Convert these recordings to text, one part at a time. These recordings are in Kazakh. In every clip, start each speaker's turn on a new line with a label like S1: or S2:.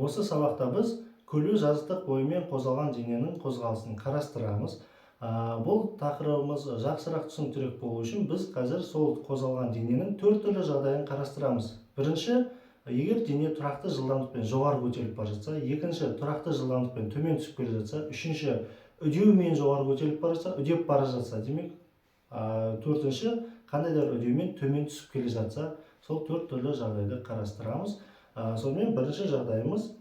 S1: Осы сабақта біз көлбеу жазықтық бойымен қозғалған дененің қозғалысын қарастырамыз. Бұл тақырыбымыз жақсырақ түсініктірек болу үшін біз қазір сол қозғалған дененің төрт түрлі жағдайын қарастырамыз. Бірінші, егер дене тұрақты жылдамдықпен жоғары көтеріліп бара жатса, екінші, тұрақты жылдамдықпен төмен түсіп келе жатса, үшінші, үдеумен жоғары көтеріліп бара жатса, үдеп бара жатса, демек, төртінші, қандай да бір үдеумен төмен түсіп келе жатса, сол төрт түрлі жағдайды қарастырамыз. Сонымен, бірінші жағдайымыз: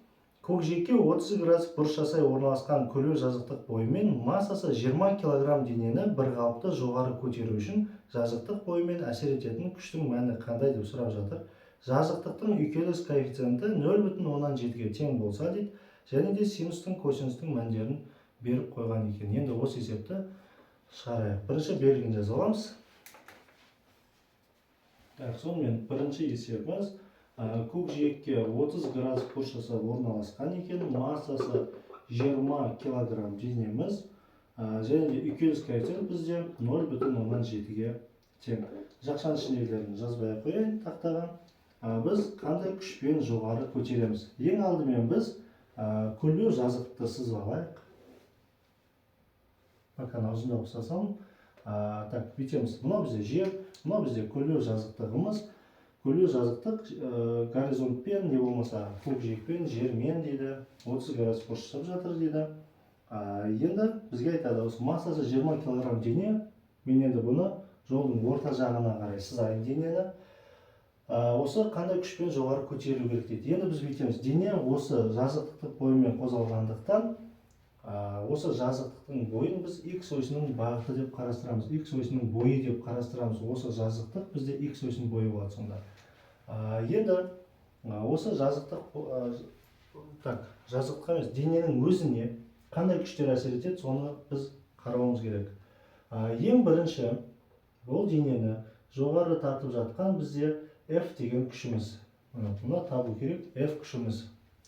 S1: көкжиекке 30 градус бұрыш жасай орналасқан көлбеу жазықтық бойымен массасы 20 килограмм денені бір қалыпты жоғары көтеру үшін жазықтық бойымен әсер ететін күштің мәні қандай деп сұрап жатыр. Жазықтықтың үйкеліс коэффициенті 0,7-ге тең болса дейді және де синустың, косинустың мәндерін беріп қойған екен. Енді осы есепті шығарайық. Бірінші белгіні жазып аламыз. Так, сонымен, бірінші есебіміз: көкжиекке 30 градус бұрыш жасап орналасқан екен, массасы 20 килограмм денеміз, және де үйкеліс коэффициент бізде 0,7-ге тең. Жақшаның ішіндегілерін жазбай ақ қояйын тақтаға. Біз қандай күшпен жоғары көтереміз? Ең алдымен біз көлбеу жазықтықты сызып алайық. Пока ұзындау қылып салсам. Так, бүйтеміз: мынау бізде жер, мынау бізде көлбеу жазықтығымыз. Көлбеу жазықтық горизонтпен, не болмаса көкжиекпен, жермен дейді, 30 градус бұрыш жасап жатыр дейді. Енді бізге айтады, осы массасы 20 килограмм дене. Мен енді бұны жолдың орта жағына қарай сызайын денені. Осы қандай күшпен жоғары көтерілу керек дейді. Енді біз бүйтеміз: дене осы жазықтықтық бойымен қозғалғандықтан, осы жазықтықтың бойын біз x осінің бағыты деп қарастырамыз, x осінің бойы деп қарастырамыз. Осы жазықтық бізде x осінің бойы болады сонда. Енді осы жазықтық, так, жазықтыққа емес, дененің өзіне қандай күштер әсер етеді, соны біз қарауымыз керек. Ең бірінші бұл денені жоғары тартып жатқан бізде F деген күшіміз. Мына, бұны табу керек, F күшіміз.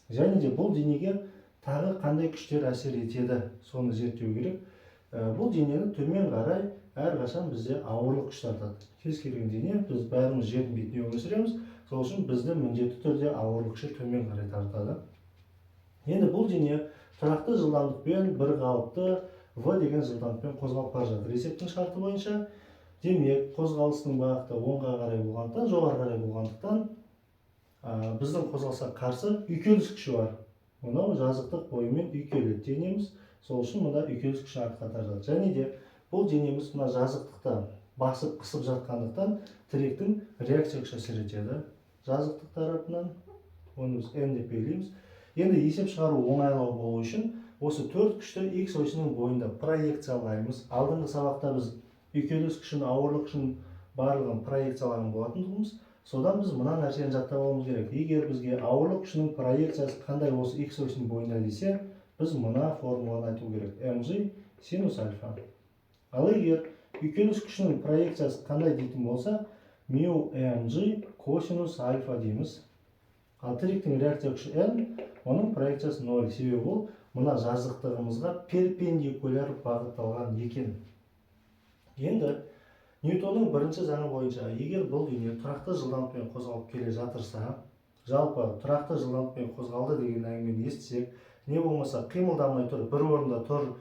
S1: Және де бұл денеге тағы қандай күштер әсер етеді, соны зерттеу керек. Бұл денені төмен қарай әрқашан бізде ауырлық күш тартады. Кез келген дене, біз бәріміз жердің бетіне өмір сүреміз, сол үшін бізді міндетті түрде ауырлық күші төмен қарай тартады. Енді бұл дене тұрақты жылдамдықпен, бір қалыпты v деген жылдамдықпен қозғалып бара жатыр есептің шарты бойынша. Демек, қозғалыстың бағыты оңға қарай болғандықтан, жоғары қарай болғандықтан, біздің қозғалысқа қарсы үйкеліс күші бар. Мынау жазықтық бойымен үйкеледі денеміз, сол үшін мында үйкеліс күші артқа тартады. Және де бұл денеміз мына жазықтықты басып, қысып жатқандықтан, тіректің реакция күші әсер етеді жазықтық тарапынан. Оны біз n деп белгілейміз. Енді есеп шығару оңайлау болу үшін осы төрт күшті x осінің бойында проекциялаймыз. Алдыңғы сабақта біз үйкеліс күшін, ауырлық күшін, барлығын проекциялаған болатынбыз. Содан біз мына нәрсені жаттап алуымыз керек: егер бізге ауырлық күшінің проекциясы қандай осы x осінің бойында десе, біз мына формуланы айту керек: mg синус альфа. Ал егер үйкеліс күшінің проекциясы қандай дейтін болса, мю mg косинус альфа дейміз. Ал тіректің реакция күші n, оның проекциясы 0, себебі ол мына жазықтығымызға перпендикуляр бағытталған екен. Енді Ньютонның бірінші заңы бойынша, егер бұл дене тұрақты жылдамдықпен қозғалып келе жатырса, жалпы тұрақты жылдамдықпен қозғалды деген әңгімені естісек, не болмаса қимылдамай тұр, бір орында тұр,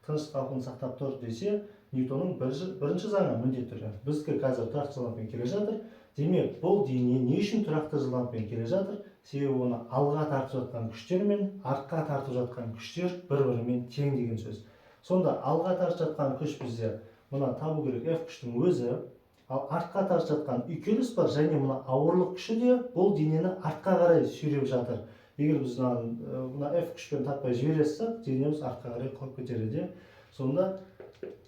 S1: тыныш қалпын сақтап тұр десе, Ньютонның бірінші заңы міндетті түрде біздікі қазір тұрақты жылдамдықпен келе жатыр. Демек, бұл дене не үшін тұрақты жылдамдықпен келе жатыр? Себебі оны алға тартып жатқан күштер мен артқа тартып жатқан күштер бір бірімен тең деген сөз. Сонда алға тартып жатқан күш бізде мына табу керек F күштің өзі, ал артқа тартып жатқан үйкеліс бар және мына ауырлық күші де бұл денені артқа қарай сүйреп жатыр. Егер біз мына F күшпен тартпай жібере салсақ, денеміз артқа қарай құлап кетер еді. Сонда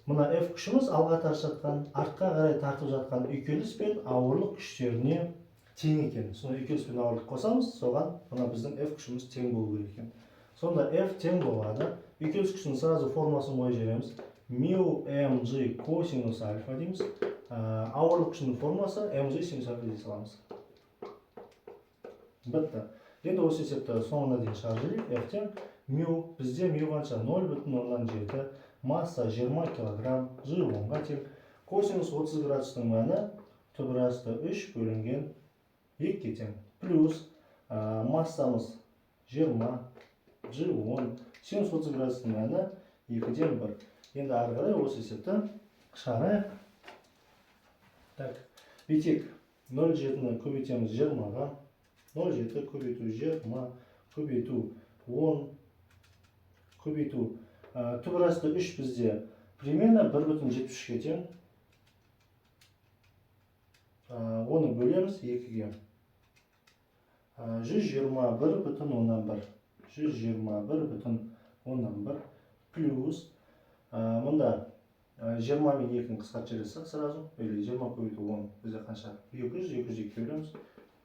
S1: мына F күшіміз алға тартып жатқан, артқа қарай тартып жатқан үйкеліс пен ауырлық күштеріне тең екен. Сонда үйкеліс пен ауырлық қосамыз, соған мына біздің F күшіміз тең болу керек екен. Сонда F тең болады, үйкеліс күшінің сразу формуласын қойып жібереміз: мю mg косинус альфа дейміз. Ауырлық күшінің формуласы mg синус альфа дей саламыз. Бітті. Енді осы есепті соңына дейін шығарып жіберейік. F тең мю, бізде мю қанша? 0,7, масса 20 килограмм, g 10-ға тең, косинус 30 градустың мәні түбір асты 3 бөлінген 2-ге тең, плюс массамыз 20, g 10, синус 30 градустың мәні 2-ден 1. Енді ары қарай осы есепті шығарайық. Так, бүйтейік: 0,7-ні көбейтеміз 20-ға, 0,7 көбейту 20 көбейту 10 көбейту түбір асты 3 бізде примерно 1,73-ке тең. Оны бөлеміз 2-ге. 121,1, 121,1 плюс мында 20 мен 2-ні қысқартып жібере салсақ сразу, или 20 көбейту 10 бізде қанша? 200, 200 екіге бөлеміз,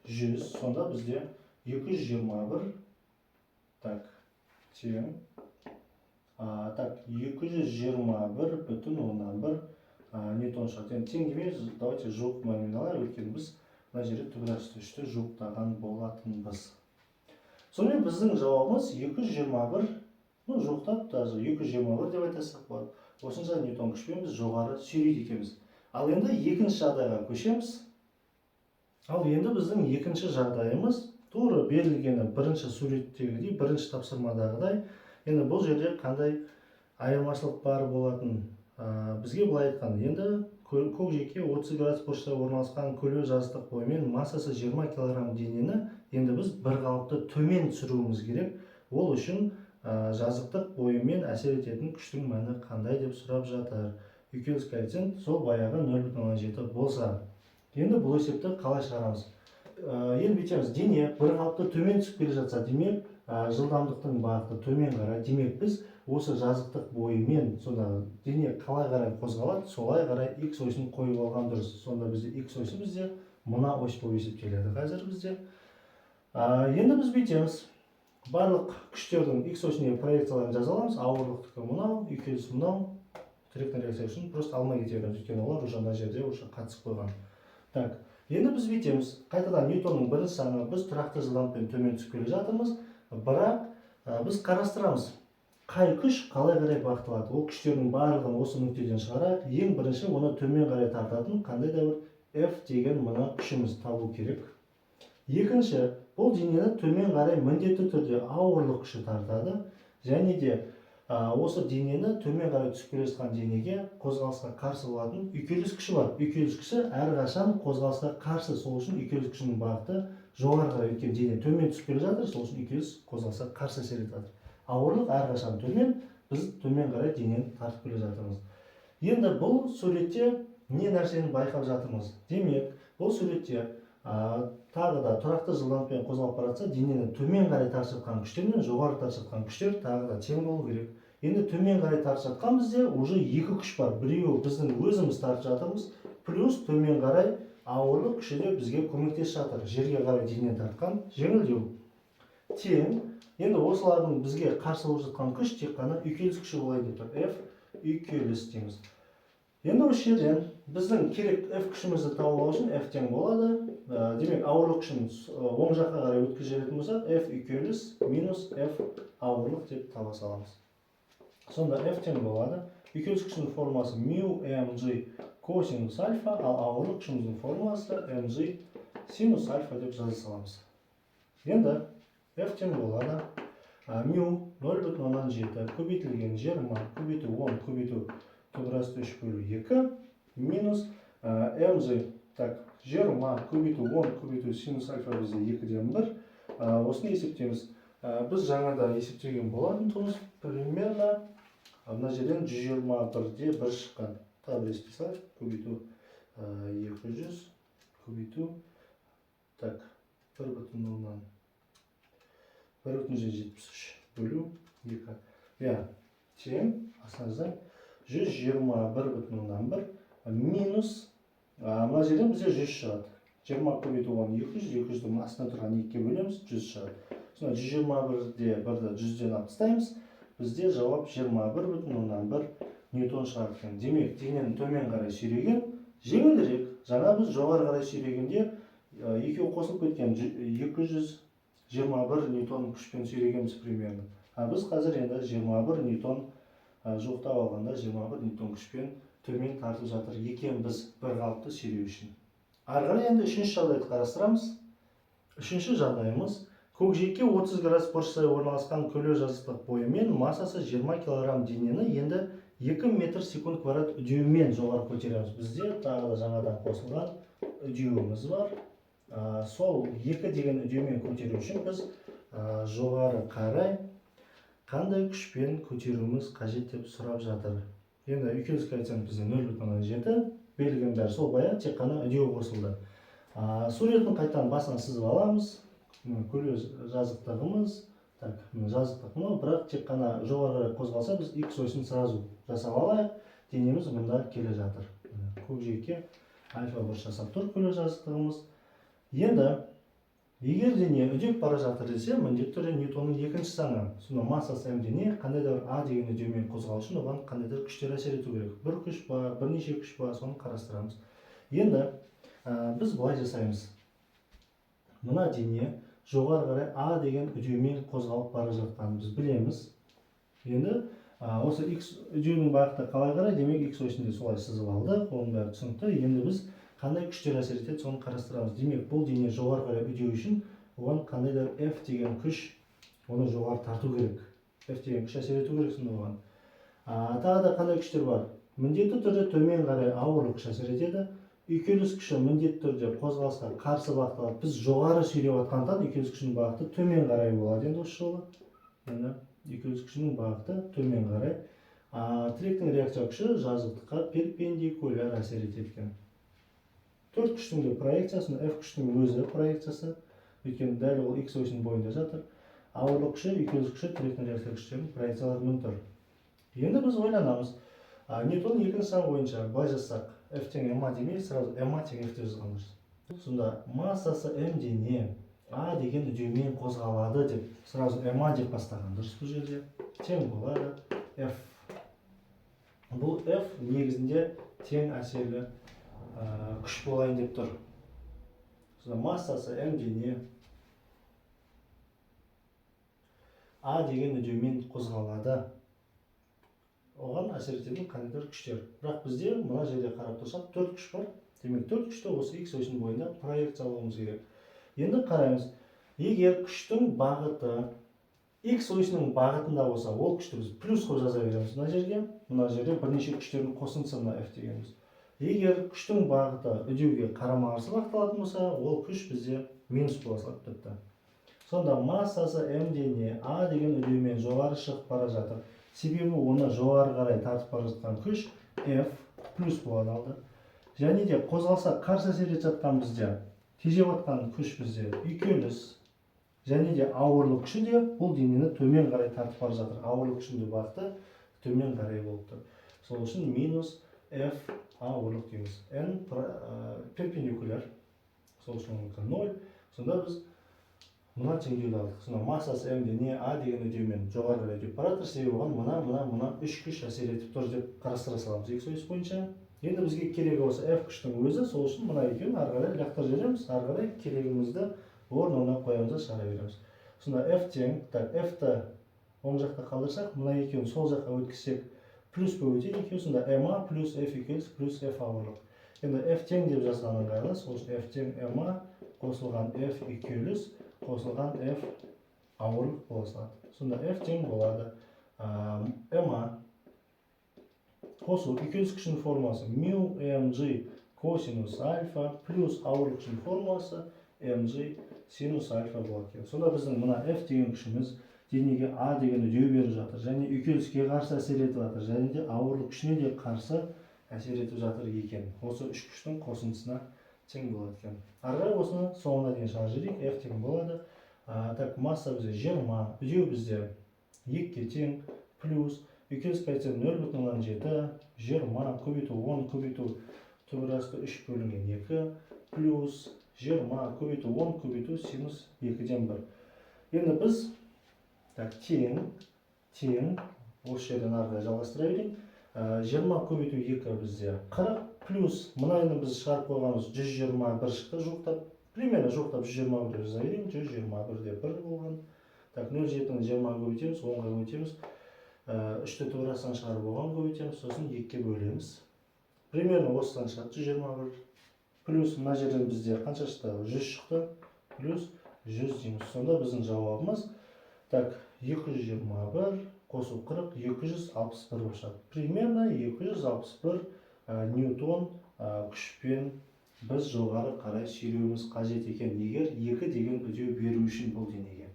S1: 100. Сонда бізде 221, так, тең, так, 221,1 ньютон шығады. Енді тең демейміз, давайте жуық мәнмен алайық, өйткені біз мына жерде түбір асты үшті жуықтаған болатынбыз. Сонымен, біздің жауабымыз 221, ну, жуықтап даже 221 деп айта салсақ болады. Осынша ньютон күшпен біз жоғары сүйрейді екенбіз. Ал енді екінші жағдайға көшеміз. Ал енді біздің екінші жағдайымыз тура берілгені бірінші суреттегідей, бірінші тапсырмадағыдай. Енді бұл жерде қандай айырмашылық бар болатын? Бізге былай айтқан: енді көкжиекке 30 градус бұрышта орналасқан көлбеу жазықтық бойымен массасы 20 килограмм денені енді біз бір қалыпты төмен түсіруіміз керек. Ол үшін жазықтық бойымен әсер ететін күштің мәні қандай деп сұрап жатыр. Үйкеліс коэффициент сол баяғы 0,7 болса, енді бұл есепті қалай шығарамыз? Енді бүйтеміз: дене бір қалыпты төмен түсіп келе жатса, демек, жылдамдықтың бағыты төмен қарай. Демек, біз осы жазықтық бойымен, сонда дене қалай қарай қозғалады, солай қарай x осін қойып алған дұрыс. Сонда бізде x осі бізде мына ось болып есептеледі қазір бізде. Енді біз бүйтеміз: барлық күштердің x осіне проекцияларын жаза аламыз. Ауырлықтікі мынау, үйкеліс мынау, тірек реакция үшін просто алмай кете береміз, өйткені олар уже мына жерде уже қатысып қойған. Так, енді біз бүйтеміз: қайтадан Ньютонның бірінші заңы, біз тұрақты жылдамдықпен төмен түсіп келе жатырмыз, бірақ біз қарастырамыз, қай күш қалай қарай бағытталады. Ол күштердің барлығын осы нүктеден шығарайық. Ең бірінші оны төмен қарай тартатын қандай да бір F деген мына күшіміз табу керек. Екінші, бұл денені төмен қарай міндетті түрде ауырлық күші тартады. Және де осы денені төмен қарай түсіп келе жатқан денеге қозғалысқа қарсы болатын үйкеліс күші бар. Үйкеліс күші әрқашан қозғалысқа қарсы, сол үшін үйкеліс күшінің бағыты жоғары қарай, өйткені дене төмен түсіп келе жатыр, сол үшін үйкеліс қозғалысқа қарсы әсер етіп жатыр. Ауырлық әрқашан төмен, біз төмен қарай денені тартып келе жатырмыз. Енді бұл суретте не нәрсені байқап жатырмыз? Демек, бұл суретте тағы да тұрақты жылдамдықпен қозғалып бара жатса, денені төмен қарай тартып жатқан күштер мен жоғары тартып жатқан күштер тағы да тең болу керек. Енді төмен қарай тартып жатқан бізде уже екі күш бар: біреуі біздің өзіміз тартып жатырмыз, плюс төмен қарай ауырлық күші де бізге көмектесіп жатыр, жерге қарай денені тартқан жеңілдеу тең. Енді осылардың бізге қарсы болып жатқан күш тек қана үйкеліс күші болайын деп тұр, F үйкеліс дейміз. Енді осы жерден біздің керек F күшімізді тауып алу үшін F тең болады, демек, ауырлық күшін оң жаққа қарай өткізіп жіберетін болсақ, F үйкеліс минус F ауырлық деп таба саламыз. Сонда F тең болады, үйкеліс күшінің формуласы мю mg косинус альфа, ал ауырлық күшіміздің формуласы mg синус альфа деп жаза саламыз. Енді F тең болады мю 0,7 көбейтілген 20 көбейту 10 көбейту түбір асты 3 бөлу 2 минус mg, так, 20 көбейту 10 көбейту синус альфа бізде 2-ден 1. Осыны есептейміз. Біз жаңада есептеген болатын тұғынбыз, примерно мына жерден 121,1 шыққан. Тағы бір есептей салайық: көбейту 200 көбейту, так, 1,73 бөлу 2, иә, тең, астына жазайын, 121,1 минус мына жерден бізде 100 шығады. 20 көбейту 10 200, 200-дің астына тұрған екіге бөлеміз, 100 шығады. Сонда 121,1-ді 100-ден алып тастаймыз, бізде жауап 21,1 ньютон шығады екен. Демек, денені төмен қарай сүйреген жеңілірек. Жаңа біз жоғары қарай сүйрегенде екеуі қосылып кеткен 221 ньютон күшпен сүйрегенбіз примерно. А біз қазір енді 21 ньютон, жуықтап алғанда 21 ньютон күшпен төмен тартып жатыр екенбіз бір қалыпты сүйреу үшін. Ары қарай енді үшінші жағдайды қарастырамыз. Үшінші жағдайымыз: Көкжиекке 30 градус бұрыштай орналасқан көлбеу жазықтық бойымен массасы 20 кг денені енді 2 метр секунд квадрат үдеумен жоғары көтереміз. Бізде тағы да жаңадан қосылған үдеуіміз бар. Сол 2 деген үдеумен көтеру үшін біз жоғары қарай қандай күшпен көтеруіміз қажет деп сұрап жатыр. Енді үйкеліс коэффициент бізде 0,7, берілген бәрі сол баяғы, тек қана үдеу қосылды. Суретін қайтадан басынан сызып аламыз. Көлбеу жазықтығымыз, так, жазықтық мынау, бірақ тек қана жоғары қарай қозғалса, біз x осін сразу жасап алайық. Денеміз мында келе жатыр. Көкжиекке альфа бұрыш жасап тұр көлбеу жазықтығымыз. Енді егер дене үдеп бара жатыр десе, міндетті түрде Ньютонның екінші заңы. Сонда массасы м дене қандай да бір а деген үдеумен қозғалу үшін оған қандай да бір күштер әсер ету керек. Бір күш па, бірнеше күш па, соны қарастырамыз. Енді біз былай жасаймыз. Мына дене жоғары қарай а деген үдеумен қозғалып бара жатқанын біз білеміз. Енді осы x үдеуінің бағыты қалай қарай, демек x осінде солай сызып алдық, оның бәрі түсінікті. Енді біз қандай күштер әсер етеді, соны қарастырамыз. Демек, бұл дене жоғары қарай үдеу үшін оған қандай да бір F деген күш оны жоғары тарту керек. F деген күш әсер ету керек сонда оған. Тағы да қандай күштер бар? Міндетті түрде төмен қарай ауырлық күш әсер етеді. Үйкеліс күші міндетті түрде қозғалысқа қарсы бағытталады. Біз жоғары сүйреп жатқандықтан үйкеліс күшінің бағыты төмен қарай болады енді осы жолы. Енді үйкеліс күшінің бағыты төмен қарай. Тіректің реакция күші жазықтыққа перпендикуляр әсер етеді екен. Төрт күштің де проекциясы, F күштің өзі проекциясы, өйткені дәл ол x осінің бойында жатыр. Ауырлық күші, үйкеліс күші, тіректің реакция күштерінің проекциялары мін тұр. Енді біз ойланамыз. Ньютонның екінші заңы бойынша былай жазсақ, F тең ма демей, сразу ма тең F деп жазған дұрыс. Сонда массасы м дене а деген үдеумен қозғалады деп сразу ма деп бастаған дұрыс бұл жерде. Тең болады F. Бұл F негізінде тең әсерлі күш болайын деп тұр. Сонда массасы м дене а деген үдеумен қозғалады. Оған әсер ететін қандай да бір күштер. Бірақ бізде мына жерде қарап тұрсақ төрт күш бар. Демек, төрт күшті осы x осінің бойында проекциялауымыз керек. Енді қараймыз. Егер күштің бағыты x осінің бағытында болса, ол күшті біз плюс қылып жаза береміз мына жерге. Мына жерде бірнеше күштердің қосындысы мына F дегеніміз. Егер күштің бағыты үдеуге қарама-қарсы бағытталатын болса, ол күш бізде минус бола салады тіпті. Сонда массасы м дене а деген үдеумен жоғары шығып бара жатыр. Себебі оны жоғары қарай тартып бара жатқан күш F плюс болады алды. Және де қозғалса қарсы әсер етіп жатқан бізде тежеп жатқан күш бізде үйкеліс. Және де ауырлық күші де бұл денені төмен қарай тартып бара жатыр. Ауырлық күшінің де бағыты төмен қарай болып тұр. Сол үшін минус F ауырлық дейміз. N перпендикуляр. Сол үшін оныкі 0. Сонда біз мына теңдеуді алдық. Сонда массасы м дене а деген үдеумен жоғары қарай үдеп бара жатыр. Себебі оған мына, мына, мына үш күш әсер етіп тұр деп қарастыра саламыз x ось бойынша. Енді бізге керегі осы F күштің өзі, сол үшін мына екеуін ары қарай лақтырып жібереміз, ары қарай керегімізді орнына қоямыз да шығара береміз. Сонда F тең, так, F-ті оң жақта қалдырсақ, мына екеуін сол жаққа өткізсек, плюс болып өтеді екеуі, сонда ма плюс F үйкеліс плюс F ауырлық. Енді F тең деп жазған ыңғайлы, сол үшін F тең ма қосылған F үйкеліс қосылған F ауырлық бола салады. Сонда F тең болады ма қосу үйкеліс күшінің формуласы мю mg косинус альфа плюс ауырлық күшінің формуласы mg синус альфа болады екен. Сонда біздің мына F деген күшіміз денеге А деген үдеу беріп жатыр, және үйкеліске қарсы әсер етіп жатыр, және де ауырлық күшіне де қарсы әсер етіп жатыр екен. Осы үш күштің қосындысына тең болады екен. Ары қарай осыны соңына дейін шығарып жіберейік. F тең болады. Так, масса бізде 20, үдеу бізде 2-ге тең, плюс үйкеліс коэффициенті 0,7, 20 көбейту 10 көбейту түбір асты 3 бөлінген 2, плюс 20 көбейту 10 көбейту синус 2-ден 1. Енді біз так, тең, осы жерден ары қарай жалғастыра берейін. 20 көбейту 2 бізде 40, плюс мына енді біз шығарып қойғанымыз 121 шықты жуықтап, примерно жуықтап 121 деп жаза берейін, 121 де 1 болған. Так, 0,7-ні 20-ға көбейтеміз, 10-ға көбейтеміз. 3-ті түбір астынан шығарып оған көбейтеміз, сосын 2-ге бөлеміз. Примерно осыдан шығады 121. Плюс мына жерден бізде қанша шықты? 100 шықты. Плюс 100 дейміз. Сонда біздің жауабымыз, так, 221 қосу 40, 261 болып шығады. Примерно 261 ньютон күшпен біз жоғары қарай сүйреуіміз қажет екен, егер 2 деген үдеу беру үшін бұл денеге.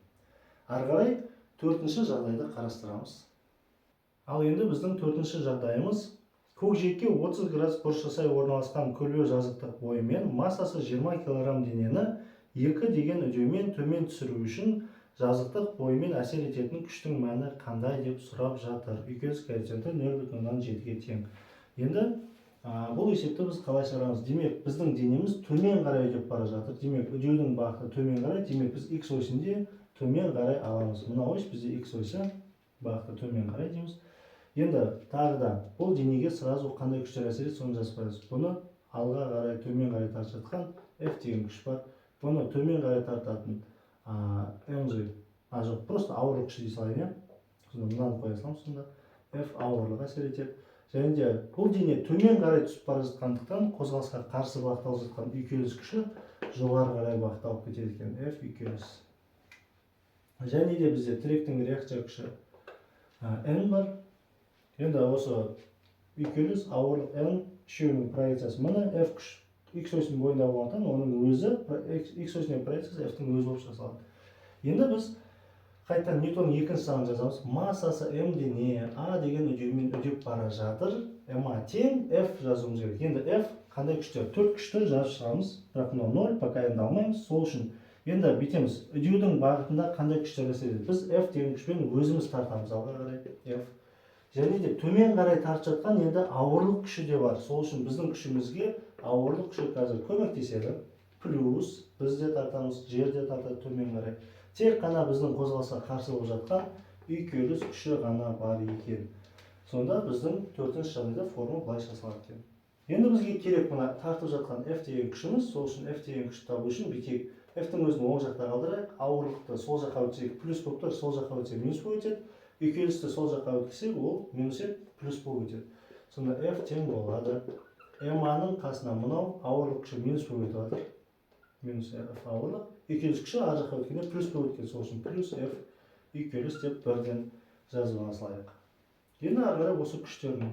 S1: Ары қарай төртінші жағдайды қарастырамыз. Ал енді біздің төртінші жағдайымыз: көкжиекке 30 градус бұрыш жасай орналасқан көлбеу жазықтық бойымен массасы 20 кг денені 2 деген үдеумен төмен түсіру үшін жазықтық бойымен әсер ететін күштің мәні қандай деп сұрап жатыр. Үйкеліс коэффициенті 0,7-ге тең. Енді бұл есепті біз қалай шығарамыз? Демек, біздің денеміз төмен қарай үдеп бара жатыр. Демек, үдеудің бағыты төмен қарай. Демек, біз x осінде төмен қарай аламыз. Мына ось бізде x осі, бағыты төмен қарай дейміз. Енді тағы да бұл денеге сразу қандай күштер әсер етеді, соны жазып қоямыз. Бұны алға қарай, төмен қарай тартып жатқан F деген күш бар. Бұны төмен қарай тартатын mg, жоқ, просто ауырлық күші дей салайын, иә. Сонда мынаны қоя саламыз. Сонда F ауырлық әсер етеді. Және де бұл дене төмен қарай түсіп бара жатқандықтан, қозғалысқа қарсы бағытталып жатқан үйкеліс күші жоғары қарай бағытталып кетеді екен, F үйкеліс. Және де бізде тіректің реакция күші N бар. Енді осы үйкеліс, ауырлық, N үшеуінің проекциясы. Міне, F күш x осінің бойында болғандықтан, оның өзі x осіне проекциясы F-тің өзі болып шыға салады. Енді біз қайтадан Ньютонның екінші заңын жазамыз. Массасы m дене а деген үдеумен үдеп бара жатыр. Ма тең F жазуымыз керек. Енді F қандай күштер? Төрт күшті жазып шығамыз, бірақ мынау ноль, пока енді алмаймыз. Сол үшін енді бүйтеміз: үдеудің бағытында қандай күштер әсер етеді? Біз F деген күшпен өзіміз тартамыз алға қарай, F. Және де төмен қарай тартып жатқан енді ауырлық күші де бар. Сол үшін біздің күшімізге ауырлық күші қазір көмектеседі. Плюс біз де тартамыз, жер де тартады төмен қарай. Тек қана біздің қозғалысқа қарсы болып жатқан үйкеліс күші ғана бар екен. Сонда біздің төртінші жағдайда формула былай жасалады екен. Енді бізге керек мына тартып жатқан F деген күшіміз. Сол үшін F деген күшті табу үшін бүйтейік: F-тің өзін оң жақта қалдырайық, ауырлықты сол жаққа өтсек, плюс болып тұр, сол жаққа өтсе, минус болып өтеді. Үйкелісті сол жаққа өткізсек, ол минус еді, плюс болып өтеді. Сонда F тең болады ма-ның қасына мынау ауырлық күші минус болып өтіп жатыр, минус F ауырлық. Үйкеліс күші ар жаққа өткенде плюс болып өткен, сол үшін плюс F үйкеліс деп бірден жазып ала салайық. Енді ары қарай осы күштердің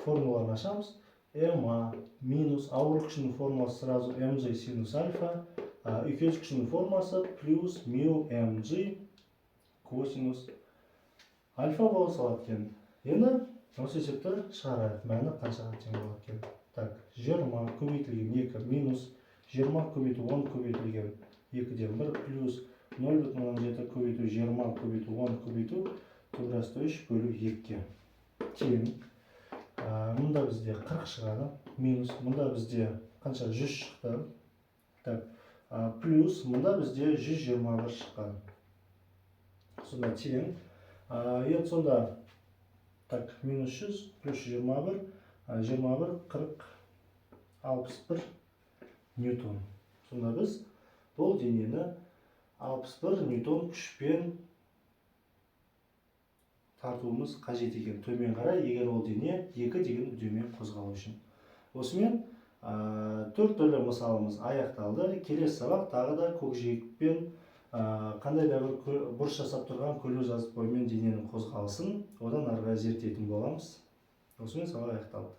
S1: формулаларын ашамыз. Ма минус ауырлық күшінің формуласы сразу mg синус альфа, үйкеліс күшінің формуласы плюс мю mg косинус альфа бола салады екен. Енді осы есепті шығарайық, мәні қаншаға тең болады екен? Так, 20 көбейтілген 2 минус 20 көбейту 10 көбейтілген 2-ден 1 плюс 0,7 көбейту 20 көбейту 10 көбейту түбір асты 3 бөлу 2-ге тең. Мұнда бізде 40 шығады, минус мұнда бізде қанша? 100 шықты. Так, плюс мұнда бізде 121 шыққан. Сонда тең. Енді сонда, так, минус 100 плюс 21, 21, 40, 61 ньютон. Сонда біз бұл денені 61 ньютон күшпен тартуымыз қажет екен төмен қарай, егер ол дене 2 деген үдеумен қозғалу үшін. Осымен төрт түрлі мысалымыз аяқталды. Келесі сабақ тағы да көкжиекпен қандай да бір бұрыш жасап тұрған көлбеу жазық бойымен дененің қозғалысын одан ары қарай зерттейтін боламыз. Осымен сабақ аяқталды.